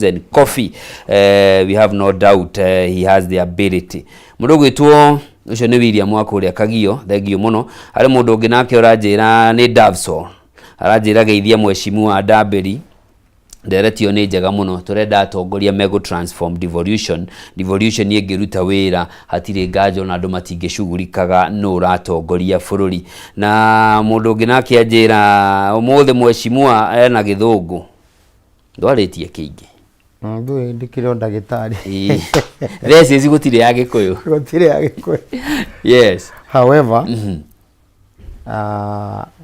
And coffee, we have no doubt he has the ability. Mũndũ ũgwĩtwo ũcio nĩ William wa kũrĩa Kagio, thengiũ mũno. Harĩ mũndũ ũngĩ nake ũranjĩra nĩ Davso, aranjĩra geithia mheshimiwa Ndambĩri, ndereti ĩyo nĩ njega mũno. Tũrenda atongoria megũ transform devolution. Devolution ĩngĩruta wĩra hatirĩ nganja ona andũ matingĩcugurikaga nũ ũratongoria bũrũri. Na mũndũ ũngĩ nake anjĩra ũmũthĩ mheshimiwa ena gĩthũngũ ndwarĩtie kĩingĩ. Ndũĩ ndĩkĩrĩ o ndagĩtarĩ. Ĩĩ. Thesis gũtirĩ ya gĩkũyũ. Gũtirĩ ya gĩkũyũ. However,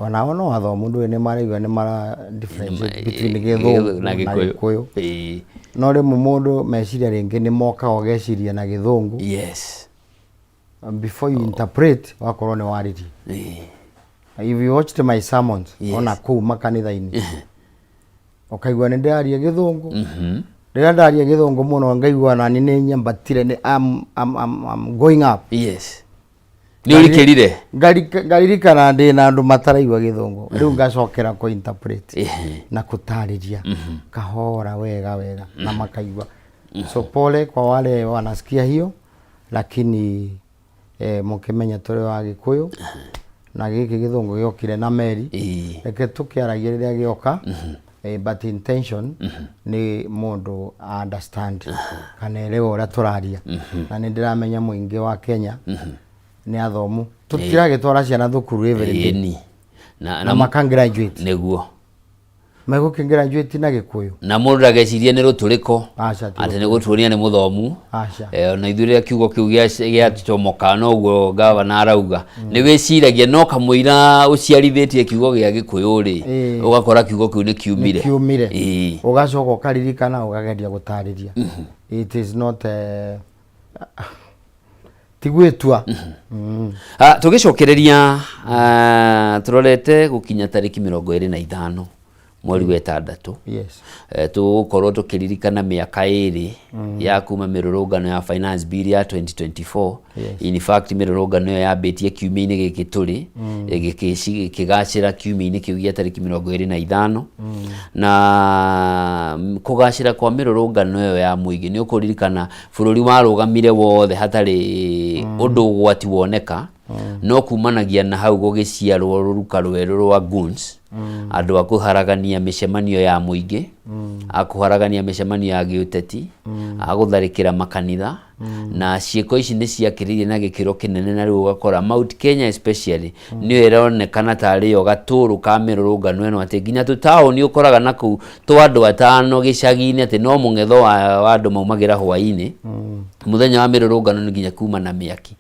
onao no athomu, ndũĩ nĩ maraigua nĩ mara differentiate between gĩthũngũ na na gĩkũyũ. Gĩkũyũ. No rĩmwe mũndũ meciria rĩngĩ nĩ mokaga ũgeciria na gĩthũngũ before you interpret wakorwo nĩ waririe. If you watched my sermons ona kũu makanitha-inĩ, ũkaigua nĩ ndĩraria gĩthũngũ. Rĩrĩa ndaria gĩthũngũ mũno ngaigua nani nĩ nyambatire, nĩ I'm going up. Yes, nĩ ũrikĩrire. Ngaririkana ndĩ na andũ mataraigua gĩthũngũ, rĩu ngacokera kũ interpret na kũtarĩria kahora wega wega na makaigua. So pole kwa wale wanasikia hiyo, lakini mũkĩmenya tũrĩ wa gĩkũyũ na gĩkĩ gĩthũngũ gĩokire na meri. Reke tũkĩaragie rĩrĩa gĩoka, but intention nĩ mũndũ understand kana elewe ũrĩa tũraria. Na nĩ ndĩramenya mũingĩ wa Kenya nĩ athomu, tũtiragĩtwara ciana thukuru every day Ĩni na, na na maka graduate nĩguo megũkĩ graduate na gĩkũyũ. Na mũndũ ndagecirie nĩ rũtũrĩko Aca, ti atĩ nĩ gũtuonia nĩ mũthomu. Aca. Ona ithuĩ rĩrĩa kiugo kĩu gĩacomoka noguo gavana arauga, nĩ wĩciragia no kamũira ũciarithĩtie kiugo gĩa gĩkũyũ rĩ, ũgakora kiugo kĩu nĩ kiumire. Kiumire. Ũgacoka ũkaririkana ũkageria gũtarĩria. It is not ti gwĩtua. Ah, tũgĩcokereria, tũrorete gũkinya tarĩki 25 mweri wa ĩtandatũ. Tũgũkorwo tũkĩririkana mĩaka 2 ya kuma mĩrũrũngano ya finance bill ya 2024. In fact, mĩrũrũngano ĩyo yambĩtie kiumia-inĩ gĩkĩ tũrĩ, ĩgĩkĩgacĩra kiumia-inĩ kĩu gĩa tarĩki 25. Na kũgacĩra kwa mĩrũrũngano ĩyo ya mũingĩ, nĩ ũkũririkana bũrũri warũgamire wothe hatarĩ ũndũ ũgwati woneka, no kumanagia na hau gũgĩciarwo rũruka rwerũ rwa goons, andũ a kũharagania mĩcemanio ya mũingĩ, a kũharagania mĩcemanio ya gĩũteti, a gũtharĩkĩra makanitha. Na ciĩko ici nĩ ciakĩrĩire na gĩkĩro kĩnene, na rĩu ũgakora Mount Kenya especially nĩyo ĩronekana tarĩ yo gatũrũ ka mĩrũrũngano ĩno, atĩ nginya tũtaũni ũkoraga na kũu twa andũ atano gĩcagi-inĩ atĩ no mũng'etho wa andũ maumagĩra hwaĩ-inĩ mũthenya wa mĩrũrũngano nĩ nginya kuma na mĩaki.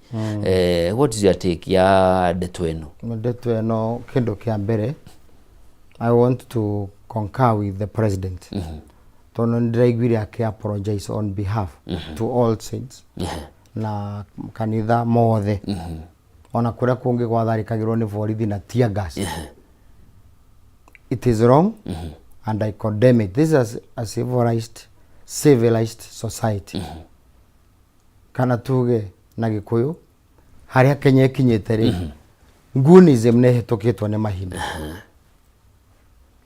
What is your take ya ndeto ĩno? Ndeto ĩno, kĩndũ kĩa mbere, I want to concur with the president, tondũ nĩ ndĩraiguire akĩ apologize on behalf to all saints na kanitha mothe, ona kũrĩa kũngĩ gwatharĩkagĩrwo nĩ borithi na tear gas. It is wrong and I condemn it. This is a civilized society, kana tuge na gĩkũyũ harĩa Kenya ĩkinyĩte rĩ, goonism nĩ ĩhĩtũkĩtwo nĩ mahinda.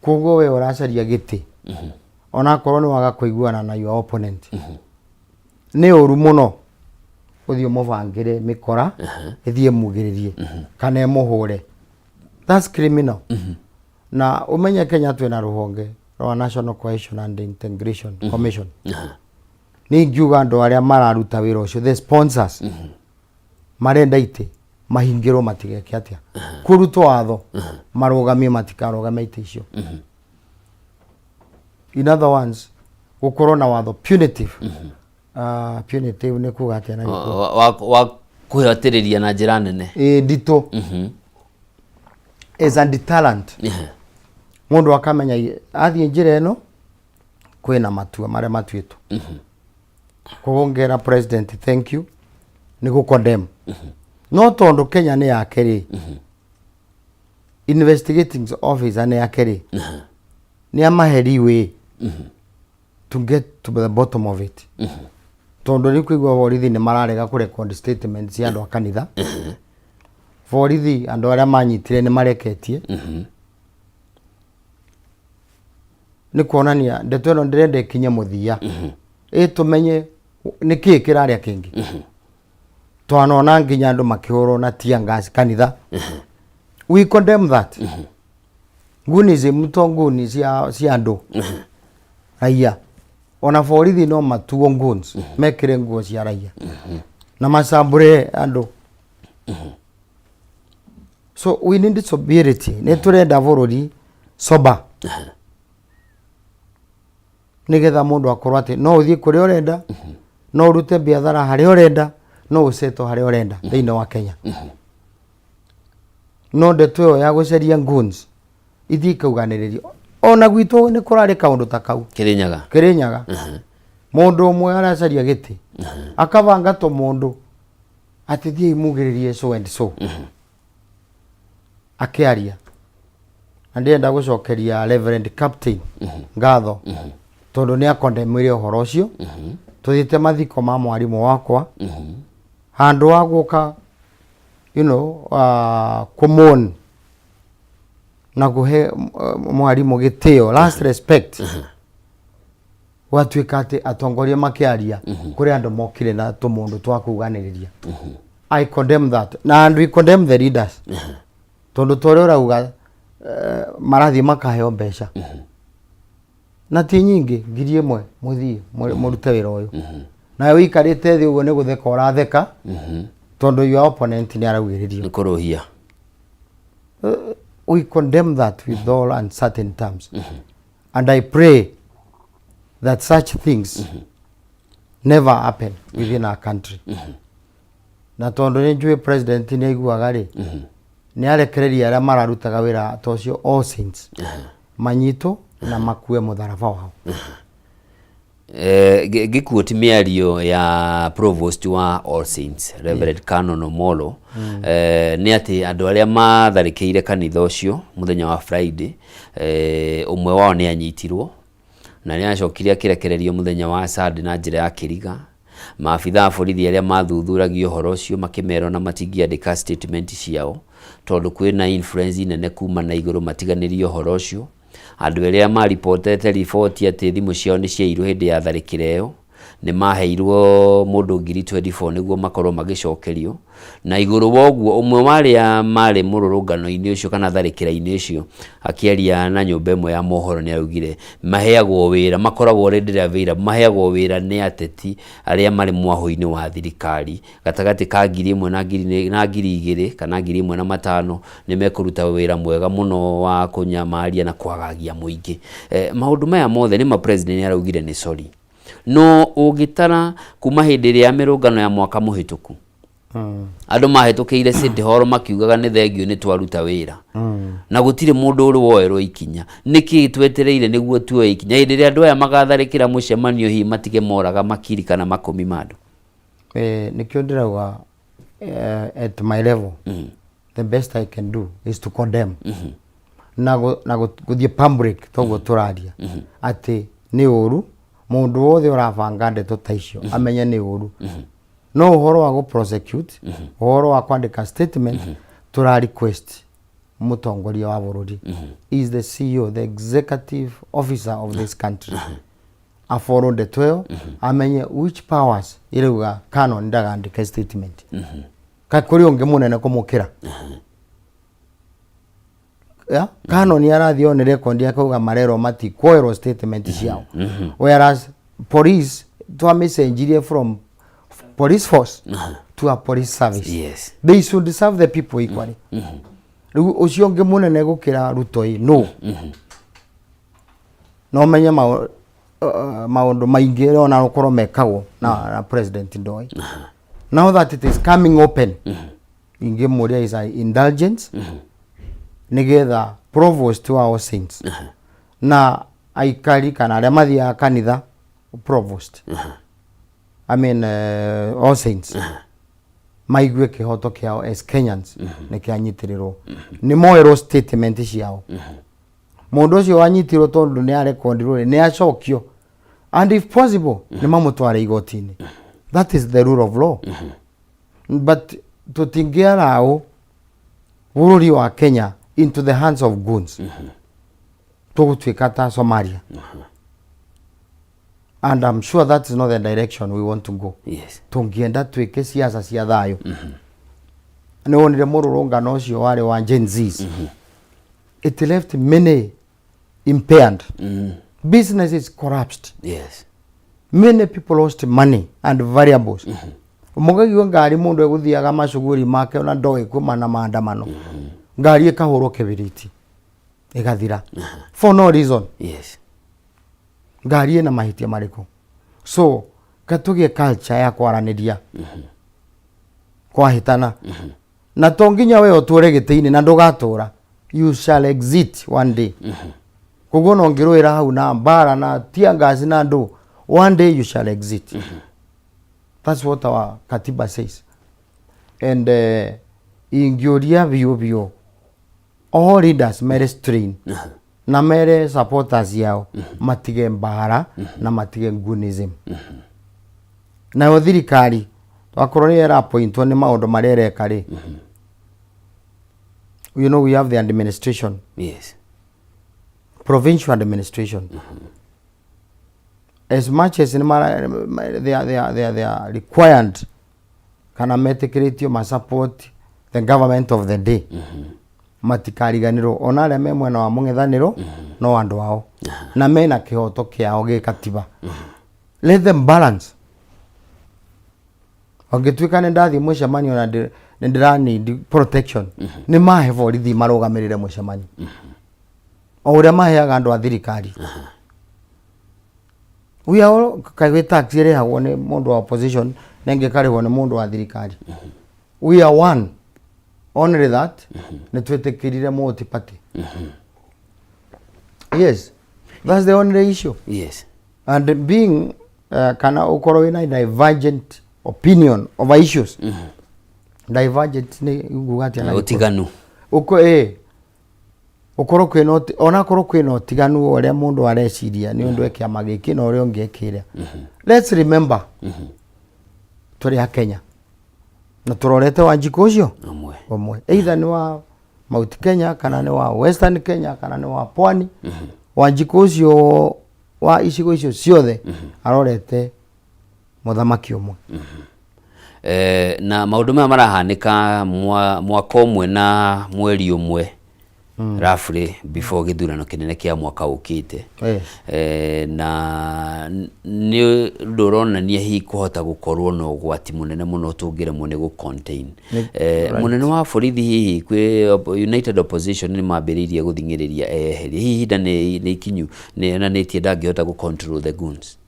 Koguo we ũracaria gĩtĩ, onakorwo nĩ waga kũiguana na your opponent, nĩ ũru mũno ũthiĩ ũmũbangĩre mĩkora ĩthiĩ ĩmugĩrĩrie kana ĩmũhũre. That's criminal. Na ũmenye Kenya twĩna rũhonge rwa National Cohesion and Integration Commission. Nĩ ingiuga andũ arĩa mararuta wĩra ũcio, the sponsors marenda itĩ, mahingĩrwo matigeke atĩa, kũrutwo watho marũgamie, matikarũgame itĩ icio. In other words, gũkorwo na watho punitive. Punitive nĩ kuga atĩa na Gĩkũyũ? Wa kũhatĩrĩria na njĩra nene. Ĩ nditũ as a deterrent, mũndũ akamenya athiĩ njĩra ĩno kwĩna matua marĩa matuĩtwo. Koguo ngera president thank you nĩ gũ condemn, no tondũ Kenya nĩ yake rĩ, investigating officer nĩ yake rĩ, nĩ amahe leeway to get to the bottom of it, tondũ nĩ kũigua borithi nĩ mararega kũ record statement cia andũ a kanitha. Borithi andũ arĩa manyitire nĩ mareketie. Nĩ kuonania ndeto ĩno ndĩrenda ĩkinye mũthia, ĩ tũmenye nĩ kĩĩ kĩrarĩa kĩngĩ. Twanona nginya andũ makĩhũrwo na tear gas kanitha. We condemn that. Gunism to nguni cia andũ raia, ona borithi no matuo goons, mekĩre nguo cia raia na macambũre andũ. So we need sobriety. Nĩ tũrenda bũrũri sober, nĩgetha mũndũ akorwo atĩ no ũthiĩ kũrĩa ũrenda, no ũrute biathara harĩa ũrenda, no ũsettle harĩa ũrenda thĩinĩ wa Kenya. No ndeto ĩyo ya gũcaria goons ithiĩ ikauganĩrĩrio, ona gwitũ nĩ kũrarĩ kaũndũ ta kau. Kĩrĩnyaga. Kĩrĩnyaga, mũndũ ũmwe aracaria gĩtĩ, akabanga tũmũndũ atĩ thiĩi mugĩrĩrie so and so akĩaria. Na ndĩrenda gũcokeria Reverend Captain ngatho tondũ nĩ akondemire ũhoro ũcio. Tũthiĩte mathiko ma mwarimũ wakwa, handũ wa gũka kũmourn na kũhe mwarimũ gĩtĩo, last respect, gwatuĩka atĩ atongoria makĩaria kũrĩ andũ mokire na tũmũndũ twa kuganĩrĩria. I condemn that na and we condemn the leaders, tondũ ta ũrĩa ũrauga, marathiĩ makaheo mbeca na ti nyingĩ, 1000, mũthiĩ mũrute wĩra ũyũ. Nawe ũikarĩte thĩ ũguo nĩ gũtheka ũratheka tondũ your opponent nĩ araugĩrĩrio. Nĩ kũrũhia. We condemn that with all uncertain terms, and I pray that such things never happen within our country. Na tondũ nĩ njũĩ president nĩ aiguaga rĩ, nĩ arekereria arĩa mararutaga wĩra ta ũcio, All Saints, manyitwo na makue mũtharaba wao. Ngĩquote mĩario ya provost wa All Saints, Reverend Canon Omolo, nĩ atĩ andũ arĩa matharĩkĩire kanitha ũcio mũthenya wa Friday, ũmwe wao nĩ anyitirwo na nĩ acokire akĩrekererio mũthenya wa Sunday na njĩra ya kĩriga. Maabitha a borithi arĩa mathuthuragia ũhoro ũcio makĩmerwo na matingĩandĩka statement ciao tondũ kwĩna influence nene kuma na igũrũ, matiganĩrie ũhoro ũcio. Andũ arĩa maripotete riboti atĩ thimũ ciao nĩ ciairwo hĩndĩ ya tharĩkĩra ĩyo nĩ maheirwo mũndũ 24,000 nĩguo makorwo magĩcokerio. Na igũrũ wa ũguo, ũmwe wa arĩa marĩ mũrũrũngano-inĩ ũcio kana tharĩkĩra-inĩ ũcio akĩaria na nyũmba ĩmwe ya mohoro nĩ araugire maheagwo wĩra, makoragwo already available, maheagwo wĩra nĩ ateti arĩa marĩ mwahũ-inĩ wa thirikari gatagatĩ ka 1000 na ngiri na 2000 kana 1500, nĩ mekũruta wĩra mwega mũno wa kũnyamaria na kwagagia mũingĩ. Maũndũ maya mothe nĩ ma president nĩ araugire nĩ sorry, no ũngĩtara kuma hĩndĩ ĩrĩa ya mĩrũngano ya mwaka mũhĩtũku, andũ mahĩtũkĩire City Hall makiugaga nĩ thengiũ nĩ twaruta wĩra na gũtirĩ mũndũ ũrĩ woerwo ikinya. Nĩkĩ twetereire nĩguo tuoe ikinya hĩndĩ ĩrĩa andũ aya magatharĩkĩra mũcemanio, hihi matige moraga makiri kana makũmi ma andũ? Nĩkĩo ndĩrauga, at my level, the best I can do is to condemn na gũthiĩ public toguo tũraria atĩ nĩ ũru. Mũndũ wothe ũrabanga ndeto ta icio amenye nĩ ũru. No ũhoro wa gũ prosecute, ũhoro wa kwandĩka statement, tũra request mũtongoria wa bũrũri, is the CEO, the executive officer of this country, afollow ndeto ĩyo, amenye which powers irauga Canon ndagandĩke statement. Ka kũrĩ ũngĩ mũnene kũmũkĩra ya Canon arathiĩ one record akauga marerwo matikuoerwo statement ciao, whereas police twamĩcenjirie from police force to a police service. They should serve the people equally. Rĩu ũcio ũngĩ mũnene gũkĩra Ruto ĩ no no menye maũndũ maingĩ ona gũkorwo mekagwo na president ndoĩ. Now that it is coming open, ingĩmũria is a indulgence nĩgetha provost wa All Saints na aikari kana arĩa mathiaga kanitha provost, I mean, All Saints, maigue kĩhoto kĩao as Kenyans nĩ kĩanyitĩrĩrwo, nĩ moerwo statement ciao. Mũndũ ũcio wanyitirwo tondũ nĩ arekondirwo rĩ, nĩ acokio, and if possible nĩ mamũtware igoti-inĩ. That is the rule of law, but tũtingĩallow bũrũri wa Kenya into the hands of goons. Tũgũtuĩka ta Somalia, and I'm sure that is not the direction we want to go. Tũngĩenda twĩke siasa cia thayũ. Nĩ wonire mũrũrũngano ũcio warĩ wa Gen Zs? It left many impaired, businesses collapsed, many people lost money and variables. Mũkaigua ngari, mũndũ egũthiaga macuguri make ona ndoĩ kuma na maandamano, ngari ĩkahũrwo kĩbiriti ĩgathira for no reason. Ngari ĩna mahĩtia marĩkũ? So katũgĩe culture ya kwaranĩria kwahĩtana, na to nginya we ũtũre gĩtĩ-inĩ na ndũgatũra. You shall exit one day. Koguo no ngĩrũĩra hau na mbara na tear gas na ndũ, one day you shall exit. That's what our katiba says. And ingĩũria biũ biũ all leaders mere strain na mere supporters yao matige mbara na matige goonism. Nayo thirikari, akorwo nĩ ĩrapointwo nĩ maũndũ marĩa ĩreka rĩ, we have the administration, provincial administration. As much as nĩ they are required kana metĩkĩrĩtio ma support the government of the day, matikariganĩrwo ona arĩa me mwena wa mũng'ethanĩro no andũ ao na mena kĩhoto kĩao gĩ katiba. Let them balance. Angĩtuĩka nĩ ndathiĩ mũcemanio na nĩ ndĩra need protection, nĩ mahe borithi marũgamĩrĩre mũcemanio o ũrĩa maheaga andũ a thirikari. We are all kaigwi, tax ĩrĩhagwo nĩ mũndũ wa opposition na ĩngĩ ĩkarĩhwo nĩ mũndũ wa thirikari. We are one. Only that nĩ twĩtĩkĩrire multi party. Yes, that's the only issue. And being kana ũkorwo wĩna divergent opinion over issues. Divergent nĩ nguga atĩa na Gĩkũyũ? Ũtiganu. Uko ũkorwo kwĩna onakorwo kwĩna ũtiganu wa ũrĩa mũndũ areciria nĩ ũndũ e kĩama gĩkĩ na ũrĩa ũngĩ ekĩrĩa, let's remember tũrĩ a Kenya na tũrorete Wanjikũ ũcio ũmwe. Ũmwe, either nĩ wa Mount Kenya kana nĩ wa Western Kenya kana nĩ wa Pwani, Wanjikũ ũcio wa icigo icio ciothe arorete mũthamaki ũmwe. Na maũndũ maya marahanĩka mwaka ũmwe na mweri ũmwe roughly before gĩthurano kĩnene kĩa mwaka ũkĩte. Na nĩ ũndũ ũronania hihi kũhota gũkorwo na ũgwati mũnene mũno tũngĩremwo nĩ gũ contain. Mũnene wa borithi, hihi kwĩ United Opposition nĩ mambĩrĩirie gũthing'ĩrĩria eyeherie. Hihi ihinda nĩ ikinyu nĩ onanĩtie ndangĩhota gũ control the goons?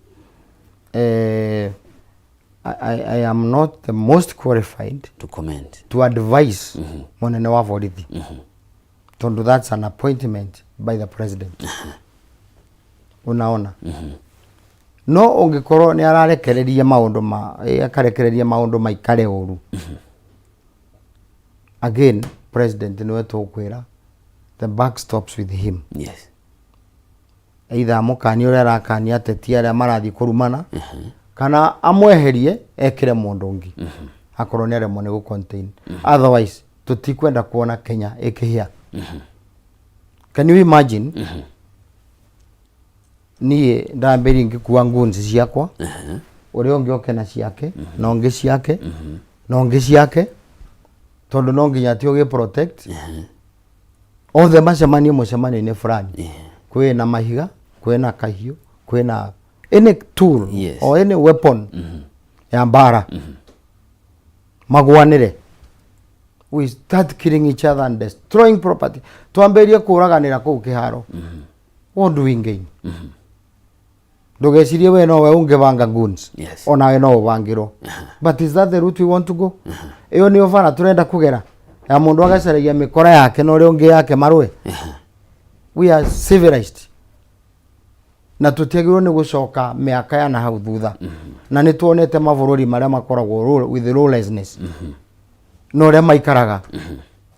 I am not the most qualified to comment, to advise mũnene wa borithi, tondũ that's an appointment by the president, unaona? No ũngĩkorwo nĩ ararekereria maũndũ ma akarekereria maũndũ maikare ũru, again president nĩwe tũkwĩra the buck stops with him. Either amũkanie ũrĩa arakania ateti arĩa marathiĩ kũrumana, kana amweherie ekĩre mũndũ ũngĩ akorwo nĩ aremwo nĩ gũ contain. Otherwise tũtikwenda kuona Kenya ĩkĩhĩa. Can you imagine niĩ ndambĩrĩria ngĩkua ngunzi ciakwa, ũrĩa ũngĩ oke na ciake, na ũngĩ ciake, na ũngĩ ciake, tondũ no nginya atĩ ũgĩ protect othe macemanie mũcemanio-inĩ fulani, kwĩna mahiga, kwĩna kahiũ, kwĩna any tool or any weapon ya mbara, magwanĩre, we start killing each other and destroying property, twambĩrĩrie kũraganĩra kũu kĩharo, what do we gain? Ndũgecirie we nowe ũngĩbanga goons. Onawe no ũbangĩrwo, but is that the route we want to go? Ĩyo nĩyo bara tũrenda kũgera ya mũndũ agacaragia mĩkora yake na ũrĩa ũngĩ yake marũe? We are civilized na tũtiagĩrĩirwo nĩ gũcoka mĩaka ya na hau thutha, na nĩ tuonete mabũrũri marĩa makoragwo with lawlessness na ũrĩa maikaraga,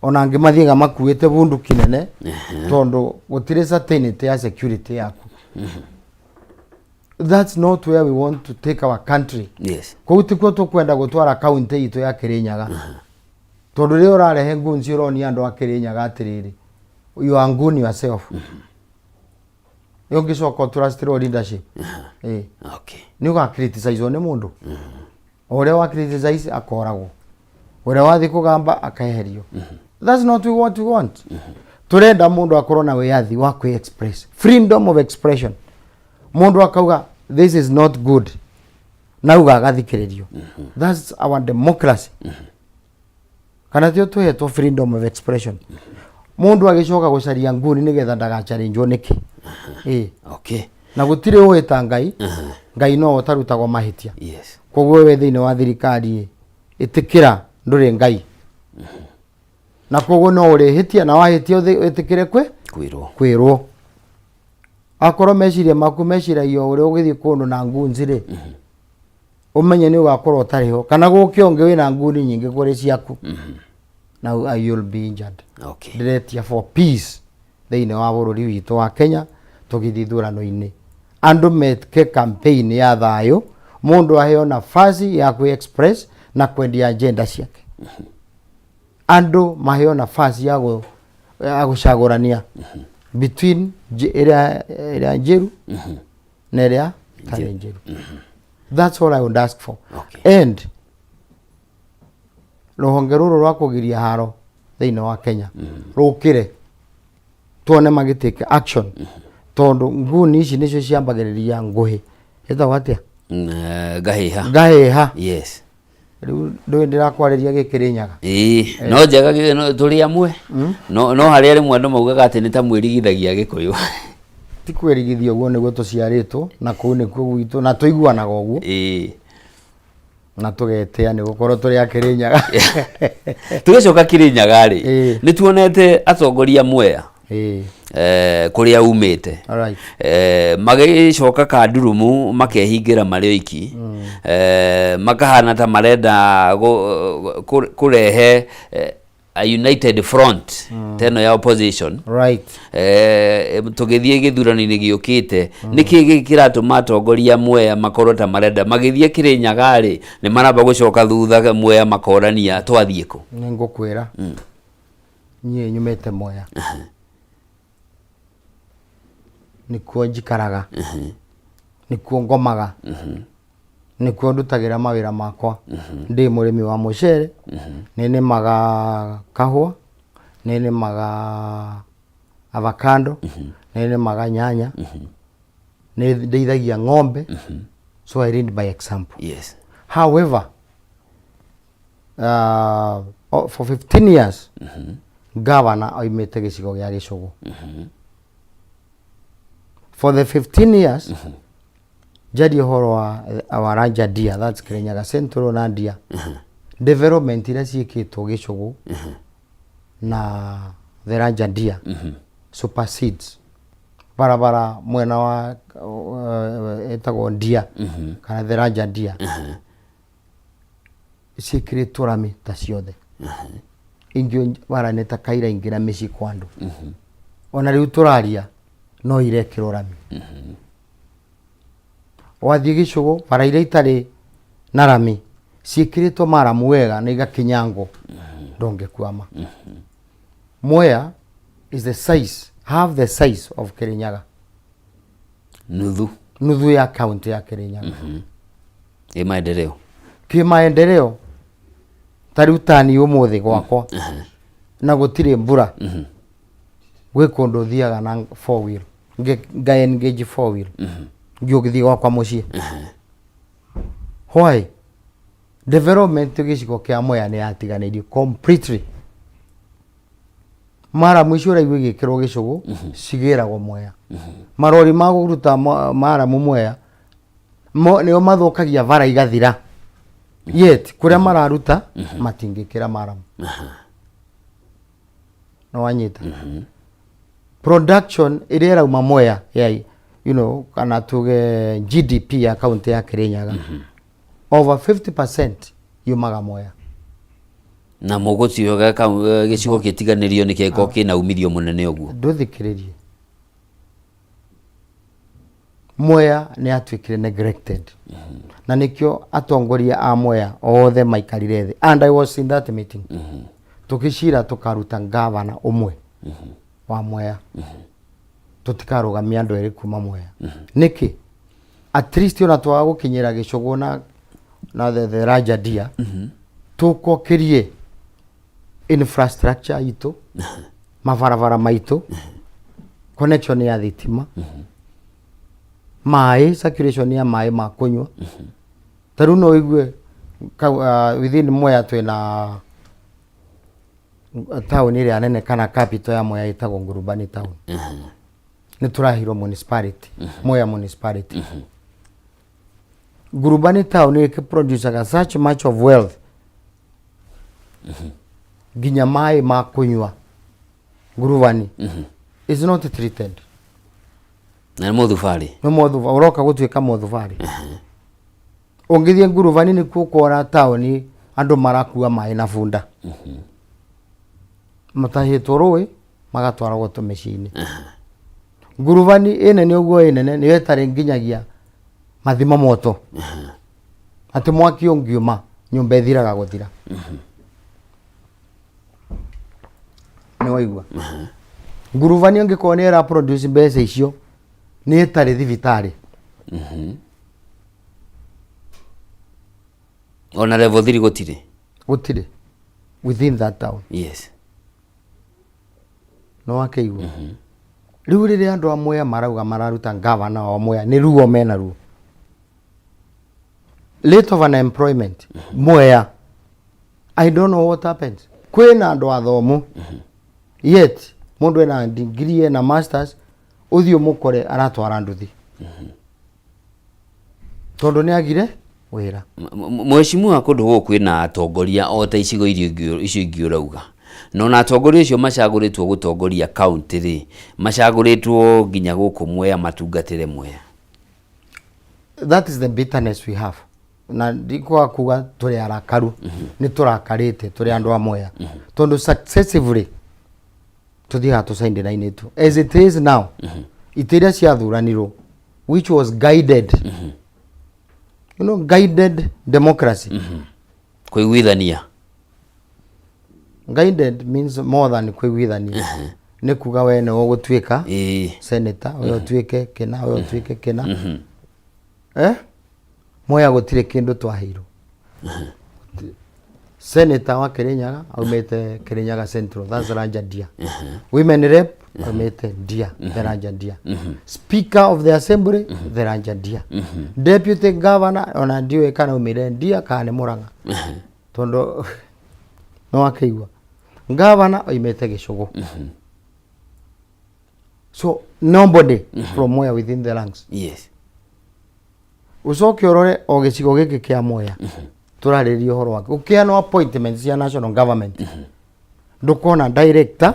ona angĩ mathiaga makuĩte bunduki nene tondũ gũtirĩ certainty ya security yaku. That's not where we want to take our country. Kũu tikuo tũkwenda gũtwara kaunti itũ ya Kĩrĩnyaga, tondũ rĩrĩa ũrarehe ngunci ũronia andũ a Kĩrĩnyaga atĩrĩrĩ, you are goon yourself. Ũngĩcoka ũtrustĩrwo leadership. Ĩĩ. Okay. Nĩ ũga criticize nĩ mũndũ. O ũrĩa wa criticize akoragwo. Ũrĩa wathiĩ kũgamba akeherio. That's not what we want. Tũrenda mũndũ akorwo na wĩyathi wa kwĩ express. Freedom of expression. Mũndũ akauga this is not good. Na uga agathikĩrĩrio. That's our democracy. Kana tio tũhetwo freedom of expression. Mũndũ agĩcoka gũcaria nguni nĩgetha ndagachallengewo nĩkĩ. Ĩĩ. Okay. Na gũtirĩ ũĩ ta Ngai. Ngai no ũtarutagwo mahĩtia. Yes. Koguo we thĩinĩ wa thirikari ĩ, ĩtĩkĩra ndũrĩ Ngai. Na koguo no ũrĩhĩtia na wahĩtia wĩtĩkĩre kwĩ Kwĩrwo. Kwĩrwo. Akorwo meciria maku meciragia ũrĩa ũgĩthiĩ kũndũ na ngunzi rĩ, ũmenye nĩ ũgakorwo ũtarĩ ho kana gũke ũngĩ wĩna nguni nyingĩ kũrĩ ciaku na you'll be injured. Okay. Ndĩretia for peace thĩinĩ wa bũrũri witũ wa Kenya. Tũgĩthiĩ ithurano-inĩ, andũ meke campaign ya thayũ, mũndũ aheo nafasi ya kwĩ express na kwendia agenda ciake, andũ maheo nafasi ya gũcagũrania between ĩrĩa njĩru na ĩrĩa ĩtarĩ njĩru. That's all I would ask for. And rũhonge rũrũ rwa kũgiria haro thĩinĩ wa Kenya rũkĩre, tuone magĩtake action, tondũ nguni ici nĩcio ciambagĩrĩria ngũhĩ ĩtagwo atĩa? Ngahĩha. Ngahĩha. Yes. Rĩu ndũĩ ndĩrakwarĩria gĩkĩrĩnyaga. Ĩĩ, no njega no tũrĩ amwe, no harĩa rĩmwe andũ maugaga atĩ nĩ ta mwĩrigithagia Gĩkũyũ. Ti kwĩrigithia, ũguo nĩguo tũciarĩtwo na kũu nĩkuo gwitũ na tũiguanaga ũguo na tũgetĩa nĩ gũkorwo tũrĩ a Kĩrĩnyaga. Tũgĩcoka Kĩrĩnyaga rĩ, nĩ tuonete atongoria Mwea, kũrĩa umĩte, magĩcoka kandurumu makehingĩra marĩ oiki, makahana ta marenda kũrehe a united front ta ĩno ya opposition tũgĩthiĩ gĩthurano-inĩ gĩũkĩte. Nĩkĩ gĩkĩ kĩratũma atongoria Mwea makorwo ta marenda magĩthiĩ Kĩrĩnyaga rĩ, nĩ maramba gũcoka thutha Mwea makorania twathiĩ kũ? Nĩ ngũkwĩra, niĩ nyumĩte Mwea, nĩkuo njikaraga, nĩkuo ngomaga, nĩkuo ndutagĩra mawĩra makwa. Ndĩ mũrĩmi wa mũcere, nĩ nĩmaga kahũa, nĩ nĩmaga avocado, nĩ nĩmaga nyanya, nĩ ndeithagia ng'ombe, so I lead by example. However, for 15 years governor oimĩte gĩcigo gĩa Gĩcũgũ. For the 15 years, njarie ũhoro wa Waranja Ndia, that's Kirinyaga Central na Ndia, development iria ciĩkĩtwo Gĩcũgũ na Theranja Ndia supersedes barabara mwena wa ĩtagwo Ndia kana Theranja Ndia ciĩkĩrĩtwo rami ta ciothe. Ingĩ bara nĩ ta kaira ingĩra mĩciĩ kwa andũ, ona rĩu tũraria no irekĩrwo rami. Wathiĩ Gĩcũgũ, bara iria itarĩ na rami ciĩkĩrĩtwo maramu wega na igakinyangwo, ndũngĩkwama. Mwea is the size, half the size of Kirinyaga. Nuthu. Nuthu ya county ya Kirinyaga. Ĩ maendeleo? Kimaendeleo, ta rĩu tani ũmũthĩ gwakwa na gũtirĩ mbura, gwĩ kũndũ thiaga na four wheel, nga engage four wheel ngĩũgĩthiĩ gwakwa mũciĩ. Why? Development gĩcigo kĩa Mwea nĩ yatiganĩirio completely. Maramu icio ũraigua igĩkĩrwo Gĩcũgũ cigĩragwo Mwea. Marori ma kũruta maramu Mwea nĩo mathũkagia bara igathira, yet kũrĩa mararuta matingĩkĩra maramu. No wanyita production ĩrĩa ĩrauma Mwea ya kana tuge GDP ya kaunti ya Kirinyaga, over 50% yumaga Mwea. Na mũgũtiga gĩcigo gĩtiganĩrio nĩ kĩngĩkorwo kĩna umithio mũnene ũguo? Ndũthikĩrĩrie, Mwea nĩ yatuĩkire neglected na nĩkĩo atongoria a Mwea othe maikarire thĩ, and I was in that meeting, tũgĩcira tũkaruta gavana ũmwe wa Mwea. Tũtikarũgamia andũ erĩ kuma Mwea. Nĩkĩ? At least ona twaga gũkinyĩra gĩcũgũ na the Raja Dia, tũkokĩrie infrastructure itũ, mabarabara maitũ, connection ya thitima, maĩ, circulation ya maĩ ma kũnyua. Ta rĩu no ũigue within Mwea twĩna taũni ĩrĩa nene kana capital ya Mwea ĩtagwo Ngurubani town. Nĩ tũraheirwo municipality, Mwea municipality. Ngurubani town ĩkĩproducaga such much of wealth, nginya maĩ ma kũnyua Ngurubani is not treated. Na nĩ mũthubarĩ. Nĩ mũthuba ũroka gũtuĩka mũthubarĩ. Ũngĩthiĩ Ngurubani nĩkuo ũkora taũni andũ marakua maĩ na bunda, matahĩtwo rũĩ magatwaragwo tũmĩciĩ-inĩ. Ngurubani ĩnene ũguo ĩnene nĩyo ĩtarĩ nginyagia mathima moto, atĩ mwaki ũngiuma nyũmba ĩthiraga gũthira. Nĩ waigua? Ngurubani angĩkorwo nĩ ĩra produce mbeca icio, nĩ ĩtarĩ thibitarĩ. Ona level 3 gũtirĩ. Gũtirĩ within that town. Nĩ wakĩigua? Rĩu rĩrĩa andũ a Mwea marauga mararuta ngavana wa Mwea, nĩ ruo mena ruo. Rate of unemployment Mwea, I don't know what happens. Kwĩna andũ athomu, yet mũndũ ena degree, ena masters, ũthiĩ ũmũkore aratwara nduthi tondũ nĩ agire wĩra. Mheshimiwa, kũndũ gũkũ kwĩna atongoria o ta icigo iria icio ingĩ ũrauga, na ona atongoria acio macagũrĩtwo gũtongoria kaunti rĩ, macagũrĩtwo nginya gũkũ Mwea matungatĩre Mwea. That is the bitterness we have, na ndikwaga kuga tũrĩ arakaru. Nĩ tũrakarĩte tũrĩ andũ a Mwea tondũ successively tũthiaga tũcaindĩrainĩtwo. As it is now, itĩ iria ciathuranirwo, which was guided, guided democracy. Kũiguithania. Guided means more than kũiguithania. Nĩ kuga we nĩwe ũgũtuĩka senator, we ũtuĩke kĩna, we ũtuĩke kĩna. Mwea gũtirĩ kĩndũ twaheirwo. Senator wa Kirinyaga aumĩte Kirinyaga Central, that's Ranja Ndia. Women rep aumĩte Ndia, the Ranja Ndia. Speaker of the assembly, the Ranja Ndia. Deputy governor ona ndiũĩ kana aumĩre Ndia kana nĩ Murang'a, tondũ nĩ wakĩigua governor oimĩte Gĩcũgũ. So nobody from Mwea within the ranks. Ucoke ũrore o gĩcigo gĩkĩ kĩa Mwea tũrarĩrĩria ũhoro wake, ũkĩheanwo appointment cia national government, ndũkona director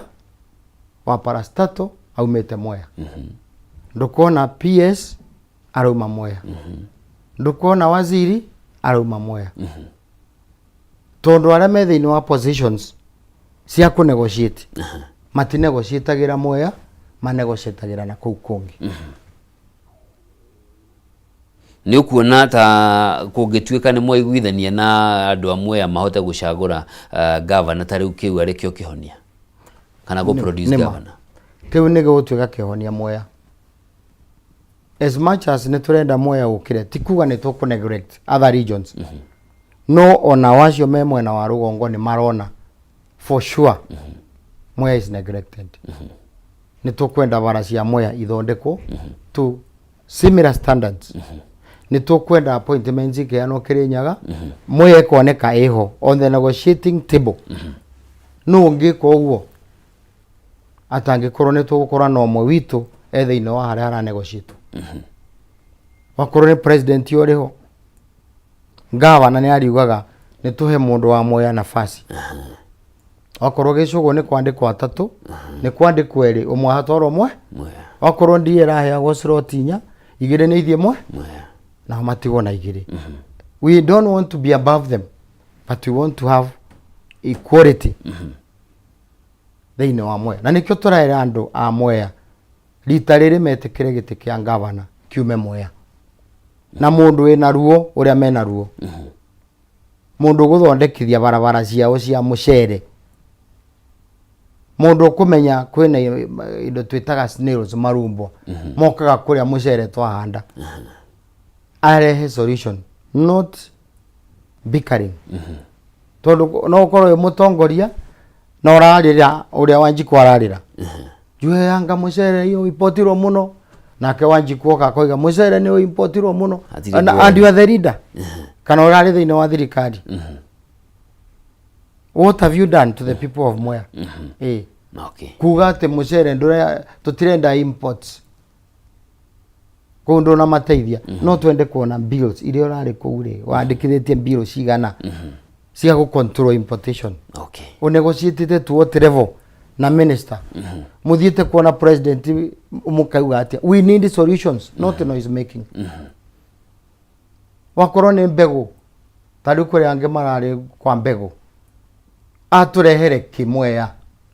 wa parastatal aumĩte Mwea, ndũkona PS arauma Mwea, ndũkona waziri arauma Mwea, tondũ arĩa me thĩinĩ wa positions cia kũ negotiate matinegotiatagĩra Mwea, manegotiatagĩra na kũu kũngĩ. Nĩ ũkuona ta kũngĩtuĩka nĩ mwaiguithania na andũ a Mwea mahote gũcagũra governor ta rĩu, kĩu arĩ kĩo kĩhonia kana gũ produce Nĩma. governor? Kĩu nĩ gĩgũtuĩka kĩhonia Mwea. As much as nĩ tũrenda Mwea ũkĩre, ti kuga nĩ tũkũ neglect other regions, no ona wacio me mwena wa rũgongo nĩ marona for sure Mwea is neglected. Nĩ tũkwenda bara cia Mwea ithondekwo to similar standards. Nĩ tũkwenda appointments ikeanwo Kĩrĩnyaga, Mwea ĩkoneka ĩho on the negotiating table. Nũ ũngĩka ũguo atangĩkorwo nĩ tũgũkorwo na ũmwe witũ e thĩinĩ wa harĩa haranegotiatwo? Wakorwo nĩ president ũrĩ ho, gavana nĩ ariugaga nĩ tũhe mũndũ wa Mwea nafasi. Wakorwo Gĩcũgũ nĩ kwandĩkwo atatũ, nĩ kwandĩkwo erĩ, ũmwe hatwarwo mwe. Mwea. Wakorwo ndiĩ ĩraheagwo slot inya, igĩrĩ nĩ ithiĩ mwe. Mwea. Nao matigwo na igĩrĩ. We don't want to be above them, but we want to have equality thĩinĩ wa Mwea, na nĩkĩo tũraĩra andũ a Mwea rita rĩrĩ metĩkĩre gĩtĩ kĩa ngavana kiume Mwea na mũndũ wĩna ruo ũrĩa mena ruo, mũndũ ũgũthondekithia barabara ciao cia mũcere. Mundu ukumenya kwina indo twitaga snails, marumbo mokaga kuria mucere twahanda, arehe solution, not bickering, tondu no ukorwo wi mutongoria na urarira uria Wanjiku ararira, njue anga mucere iyo impotirwo muno, nake Wanjiku oka akoiga mucere ni impotirwo muno. Hatirĩ and, ngũrani. And you are the leader kana urari thiini wa thirikari. What have you done to the people of Mwea? Eh, kuga ati mucere ndura tutirenda imports kuu ndunamateithia. No twende kuona bills iria urari kuu ri wandikithitie, bill cigana cia gu control importation, unegotiatite to what level na minister, muthiite kuona president mukauga atia. We need solutions, not noise making. Wakorwo nĩ mbegũ, ta rĩu kũrĩ angĩ mararĩ kwa mbegũ, atũrehere kĩmweya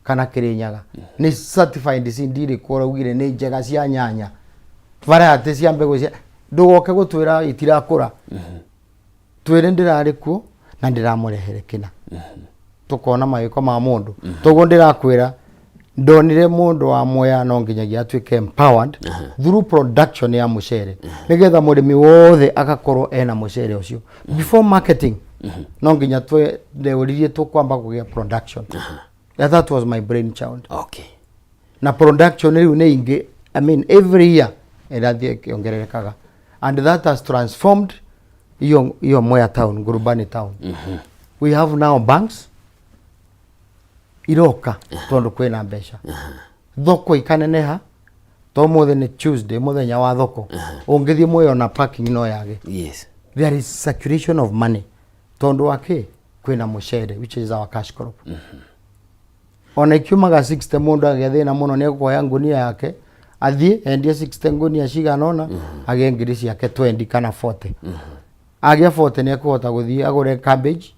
kana Kĩrĩnyaga nĩ certified seed irĩkũ ũraugire nĩ njega cia nyanya, variety cia mbegũ cia, ndũgoke gũtwĩra itirakũra, twĩre ndĩrarĩ kuo na ndĩramũrehere kĩna, tukona mawĩko ma mũndũ. Toguo ndĩrakwĩra, ndonire mũndũ wa Mwea no nginyagia atuĩke empowered through production ya mũcere, nĩgetha mũrĩmi wothe agakorwo ena mũcere ũcio. Before marketing, no nginya ndeũririe tũkwamba kũgĩa production. Yeah, that was my brain child. Na production rĩu nĩ ingĩ, I mean, every year ĩrathiĩ ĩkĩongererekaga, and that has transformed iyo iyo Mwea town, Ngurubani town. We have now banks iroka tondu kwina mbeca, thoko ikaneneha. To mũthĩ nĩ Tuesday, mũthenya wa thoko, ũngĩthiĩ Mwea ona parking no yage. There is circulation of money tondu wa kĩ? Kwĩna mũcere, which is our cash crop. Ona ikiumaga 60, mũndũ agĩa thĩna mũno nĩ ekuoya ngunia yake athiĩ endie 60 ngunia cigana ũna, agĩe ngiri ciake 20 kana 40. Agĩa 40, nĩ ekũhota gũthiĩ agũre cabbage,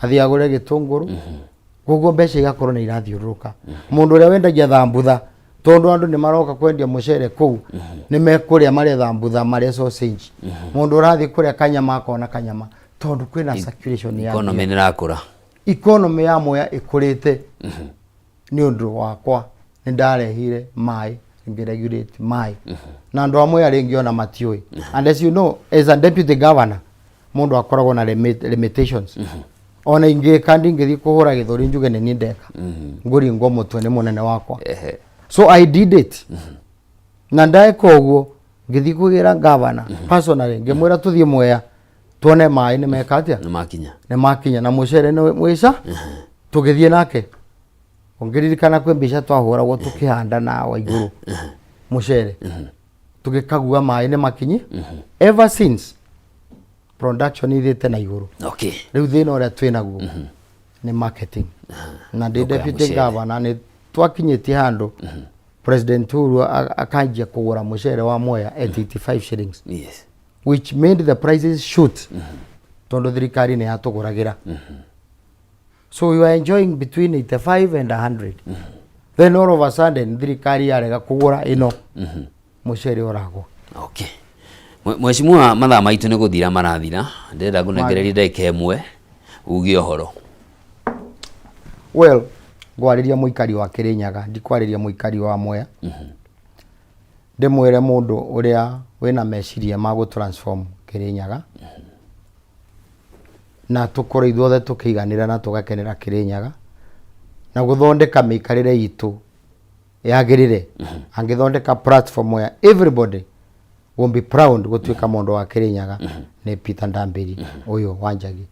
athiĩ agũre gĩtũngũrũ. Koguo mbeca igakorwo nĩ irathiũrũrũka. Mũndũ ũrĩa wendagia thambutha, tondũ andũ nĩ maroka kwendia mũcere kũu, nĩ mekũrĩa marĩa thambutha, marĩa sausage, mũndũ ũrathiĩ kũrĩa kanyama akona kanyama, tondũ kwĩna circulation ya Economy nĩ ĩrakũra. Economy ya Mwea ĩkũrĩte nĩ ũndũ wakwa. Nĩ ndarehire maĩ, ngĩregulate maĩ, na andũ a Mwea rĩngĩ ona matiũĩ. And as you know, as a deputy governor, mũndũ akoragwo na limitations. Ona ingĩka, ndingĩthiĩ kũhũra gĩthũri njuge nĩ niĩ ndeka, ngũringwo mũtwe nĩ mũnene wakwa. So I did it, na ndeka ũguo, ngĩthiĩ kũgĩra governor personally, ngĩmwĩra tũthiĩ Mwea tuone maĩ nĩ meka atĩa. Nĩ makinya. Nĩ makinya na mũcere nĩ mwĩca. Tũgĩthiĩ nake, ũngĩririkana kwĩ mbica twahũragwo tũkĩhanda na wa igũrũ mũcere, tũgĩkagua maĩ nĩ makinyi. Ever since, production ithiĩte na igũrũ. Rĩu thĩna ũrĩa twĩ naguo nĩ marketing, na ndĩ Thoko ya deputy mũcere. governor, nĩ twakinyĩtie handũ President Uhuru akanjia kũgũra mũcere wa Mwea at 85 shillings, which made the prices shoot, tondũ thirikari nĩ yatũgũragĩra. So we were enjoying between 85 and 100. Then all of a sudden thirikari yarega kũgũra ĩno, mũcere ũragwa. Okay. Mheshimiwa, mathaa maitũ nĩ gũthira marathira. Ndĩrenda ngũnengererie ndagĩka ĩmwe uge ũhoro. Well, ngwarĩria mũikari wa Kĩrĩnyaga, ndikwarĩria mũikari wa Mwea. Ndĩmwĩre mũndũ ũrĩa wĩna meciria ma gũ transform Kĩrĩnyaga na tũkorwo ithuothe tũkĩiganĩra na tũgakenera Kĩrĩnyaga na gũthondeka mĩikarĩre itũ yagĩrĩre, angĩthondeka platform ya everybody will be proud gũtuĩka mũndũ wa Kĩrĩnyaga, nĩ Peter Ndambĩri ũyũ wa Njagi,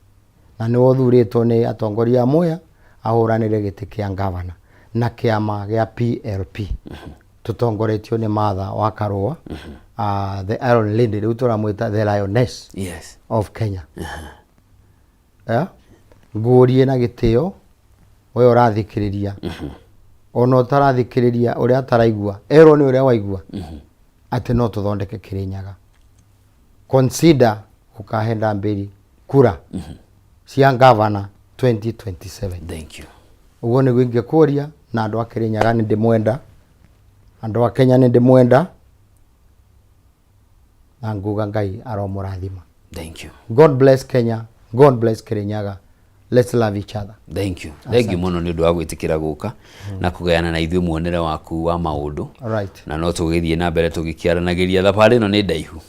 na nĩwe ũthurĩtwo nĩ atongoria a Mwea ahũranĩre gĩtĩ kĩa ngavana na kĩama gĩa PLP, tũtongoretio nĩ Martha wa Karũa, the Iron Lady, rĩu tũramwĩta the Lioness of Kenya. Yeah? Ngũrie na gĩtĩo, we ũrathikĩrĩria ona ũtarathikĩrĩria, ũrĩa ataraigua erwo nĩ ũrĩa waigua atĩ no tũthondeke Kĩrĩnyaga, consider ũkahe Ndambĩri kura cia ngavana 2027. Thank you. Ũguo nĩguo ingĩkũria. Na andũ a Kĩrĩnyaga nĩ ndĩmwenda, andũ a Kenya nĩ ndĩmwenda, na nguga Ngai aromũrathima. Thank you. God bless Kenya, God bless Kĩrĩnyaga. Let's love each other. Thank you, thank you mũno nĩ ũndũ wa gwĩtĩkĩra gũka na kũgayana na ithuĩ muonere waku wa maũndũ. Right. Na no tũgĩthiĩ na mbere tũgĩkĩaranagĩria, thabarĩ ĩno nĩ ndaihu.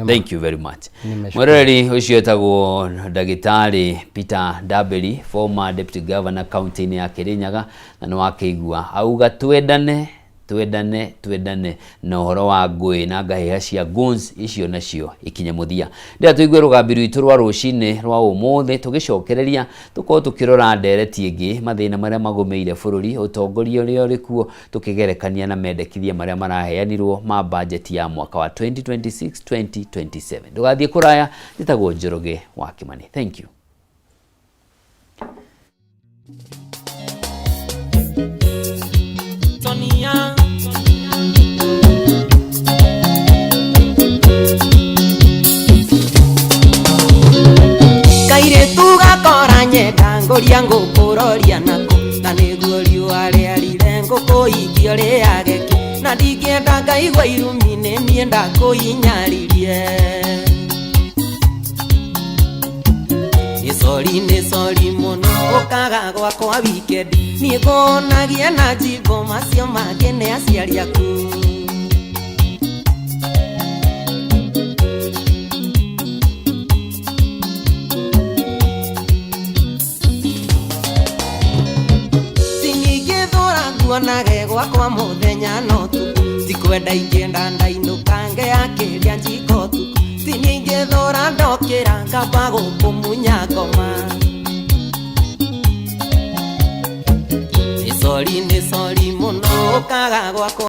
Thank you very much. Nimeshukuru. Mwĩroreri ũcio etagwo ndagĩtarĩ Peter Ndambĩri, former deputy governor county-inĩ ya Kĩrĩnyaga, na nĩ wakĩigua auga twendane, twendane, twendane, na ũhoro wa ngũĩ na ngahĩha cia guns icio nacio ikinye mũthia. Ndĩra tũigue rũgambi rwitũ rwa rũcinĩ rwa ũmũthĩ, tũgĩcokereria tũkorwo tũkĩrora ndereti ĩngĩ, mathĩna marĩa magũmĩire bũrũri, ũtongoria ũrĩa ũrĩ kuo, tũkĩgerekania na mendekithia marĩa maraheanirwo ma bajeti ya mwaka wa 2026 2027. Ndũgathiĩ kũraya, njĩtagwo Njoroge wa Kĩmani. Thank you. Tonia. Kairĩtu gakora nyenda ngũria ngũkũroria nako, na nĩguo riũa rĩarire ngũkũ ikio rĩage kĩ, na ndingĩenda ngaigua irumi nĩ niĩ ndakũinyaririe. Nĩ sori, nĩ sori mũno ũkaga gwakwa weekend, niĩ ngũnagia na njimbo macio mangĩ nĩ aciari aku. Tiningĩthũra nguonage gwakwa mũthenya no tukũ, tikwenda ingĩenda ndainũka ngeyakĩria njiko tukũ, tiningĩthũra ndokĩra ngamba gũkũmunya ngoma. Nĩ sori, nĩ sori mũno ũkaga gwakwa.